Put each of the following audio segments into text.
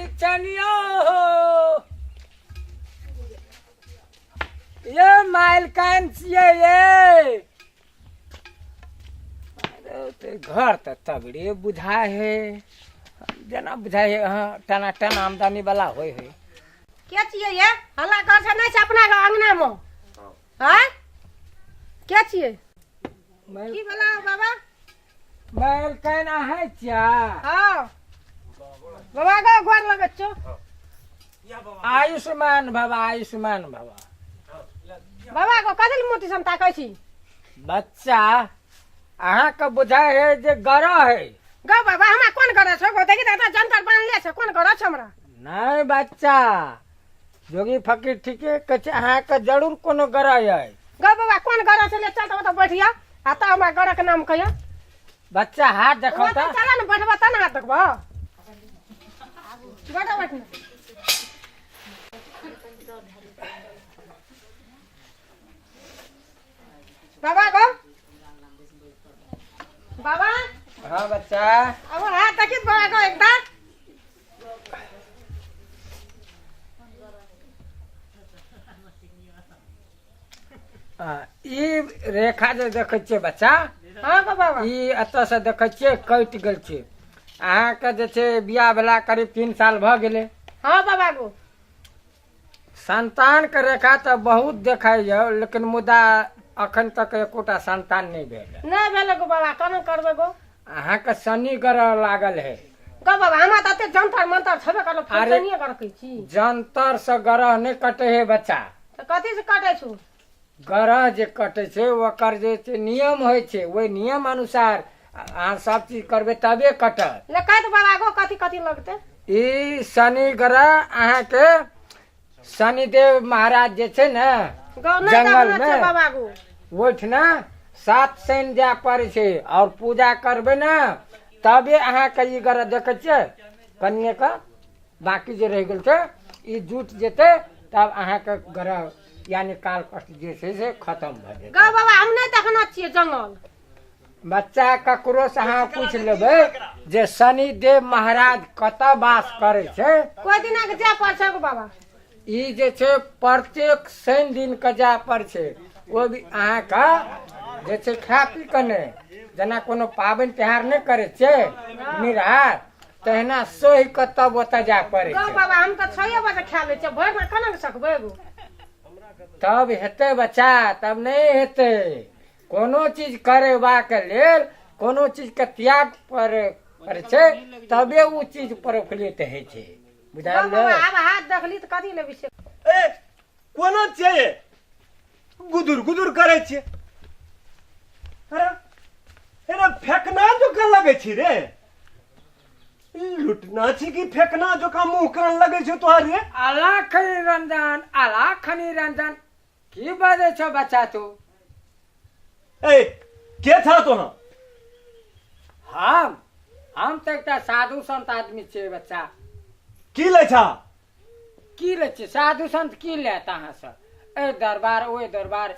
मालिक छनि यौ ये मालिकाइन छियै ये अरे ते घर तऽ तगड़े बुझाइ है जेना बुझाइ है अहाँ टना टन आमदनी वाला होइ है के छियै ये हल्ला कर छै नहि छै अपना अंगना मे आँय के छियै की भेला बाबा मालिकाइन अहाँ छियै हाँ बाबा गो गोर लगै छौ आयुष्मान भव आयुष्मान भव बाबा गो कथी मोती सम ताकै छी बच्चा अहाँके बुझाइ है जे गरह है गो बाबा हमरा कोन गरह छौ गो देखी तऽ जंतर बान्हले छै कोन गरह छौ हमरा नहि बच्चा जोगी फकीर ठीके कहै छै अहाँके जरूर कोनो गरह अइ गो बाबा कोन गरह छै ले चल तऽ ओतऽ बैठिया आ तऽ हमरा गरह के नाम कहिया बच्चा हाथ देखो ओतऽ तऽ चल ने बैठबऽ तऽ ने हाथ देखबऽ बैठो बैठ ने बाबा गो बाबा हाँ बच्चा अब हाथ देखी बाबा गो एकदा हाँ, ई रेखा जे देखै छियै बच्चा हाँ गो बाबा ई एतऽ से देखै छियै कटि गेल छै अहाँके जे छै बियाह भेला करीब 3 साल भऽ गेलै हाँ बाबा गो संतानके रेखा तऽ बहुत देखाइए लेकिन मुदा अखन तक एकोटा संतान नहि भेल नहि भेलै गो बाबा केना करबै गो अहाँके शनि ग्रह लागल है गो बाबा हमरा तऽ एते जंतर मंतर छेबे करल फेर अरे- शनिए ग्रह कहै छी जंतर से ग्रह नहि कटे है बच्चा तऽ कथी से कटै छौ ग्रह जे कटै छै ओकर जे छै नियम होइ छै ओहि नियम अनुसार अहाँ सब चीज करबै तबे कटत ले कह तऽ बाबा गो कथी कथी लगतै ई शनि ग्रह अहाँके शनिदेव महाराज जे छै ने गो नहि जंगल देखने छियै मे बाबा गो ओहिठिना 7 शनि जाय पड़ै छै आओर पूजा करबै ने तबे अहाँके ई ग्रह देखै छियै कनिएके बाकी जे रहि गेल छै ई जुटि जेतै तब अहाँके ग्रह यानी काल कष्ट जे छै से खतम भऽ जेतै गो बाबा हम नहि देखने छियै जंगल बच्चा ककरो से अहाँ पूछि लेबै जे शनिदेव महाराज कतऽ वास करै छै कोइ दिना के जाय पड़ छै गो बाबा ई जे छै प्रत्येक शनि दिन के जाय पड़ छै ओ भी अहाँके जे छै खा पी कऽ नहि जेना कोनो पाबनि तिहार नहि करै छै निराहार तहिना सहि कऽ तब ओतऽ जाय पड़ै गो छै बाबा हम तऽ 6 बजे खा लै छियै भरि केना के सकबै गो तब हेतै बच्चा तब नहि हेतै कोनो चीज करेबाक लेल कोनो चीजके त्याग पर पड़ै छै तबे ओ चीज प्रफुल्लित होइ छै गो बुझल बाबा आब हाथ देखली तऽ कथी लेबै से ए कोना छियै गुदुर गुदुर करै छियै अरे अरे फेकना जोका लगै छी रे लुटना छी कि फेकना जोका मुंह कान लगै छौ तोहर रे अलाख निरंजन अलाख निरंजन की बजै छौ बच्चा तू ए के था तोहा हम तऽ एकटा साधु संत आदमी छियै बच्चा की लै छा की लै छियै साधु संत की लेत अहाँसँ एहि दरबार ओहि दरबार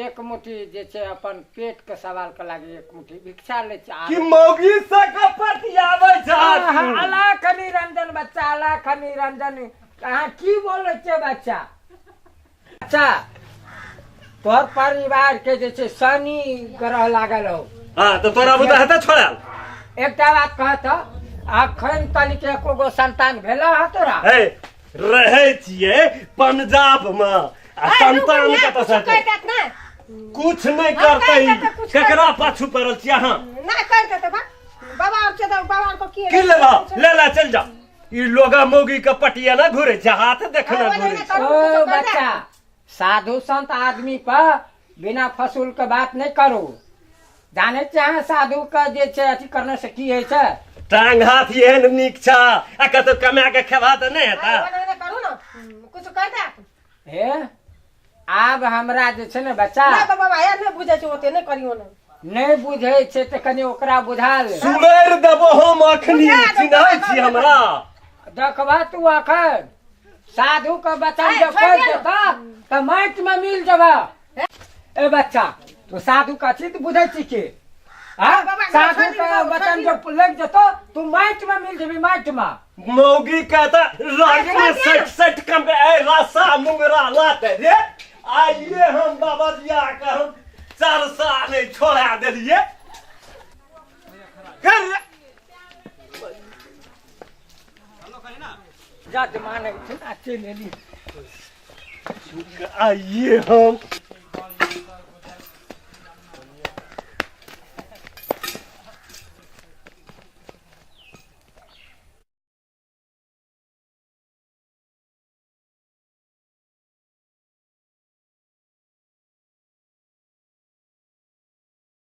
एक मुट्ठी जे छै अपन पेट के सवाल के लागी एक मुट्ठी भिक्षा लै छै कि मौगी से कपटियाबै छा तू? अलाख निरंजन बच्चा अलाख निरंजन अहाँ की बोलै छियै बच्चा अच्छा तोहर परिवार के जे छै शनि ग्रह लागल हो हाँ तो तोरा बुता हेतै छोड़ायल एकटा बात कह तऽ अखन तलिक एको गो संतान भेल ह तोरा हे रहै छियै पंजाब मे आ संतान कतऽ से हेतै? कहि देत ने कुछ नहि हम करतै कहि देतै, कुछ केकरा पाछू पड़ल छियै अहाँ नहि कहि देतै बा बाबा और छै तऽ बाबा और को की की लेबा ले ले चल जा ई लोगा मौगी के पटिया ना घुरे छै हाथ देखना हाँ, घुरे छै ओ बच्चा साधु संत आदमी पर बिना फसूल के बात नहि करू जानै छियै अहाँ साधु के जे छै अथी करने से की होइ छै टांग हाथ एहन नीक छ आ कतौ कमा के खेबा तऽ नहि हेता करू ने कुछ कहि दे हे आब हमरा जे छै ने बच्चा नहि बाबा यार नहि बुझै छै ओते नहि करियो ने नहि बुझै छै तऽ कनि ओकरा बुझा ले सुरैर देबो हम अखनी बुझा देबो, चिन्है छी हमरा देखबा तू अखन साधु के बचन ए, जब छोड़ि कहि दे ने। देता तऽ माटि में मिल जेबा ए बच्चा तू साधु के अथी तऽ बुझै छी की हाँ? बाबा, साधु छोड़ का दियौ, वचन छोड़ जो लग जतो तू माइट में मिल जेबी माइट में। मौगी का त राग में छोड़ दियौ। सट सट कम ए रसा मुंगरा लाते रे। आइए हम बाबा जी आके हम चरसा नहीं छोड़ा देलिए। कर जा माने छै ना चलि एली। आइए हम।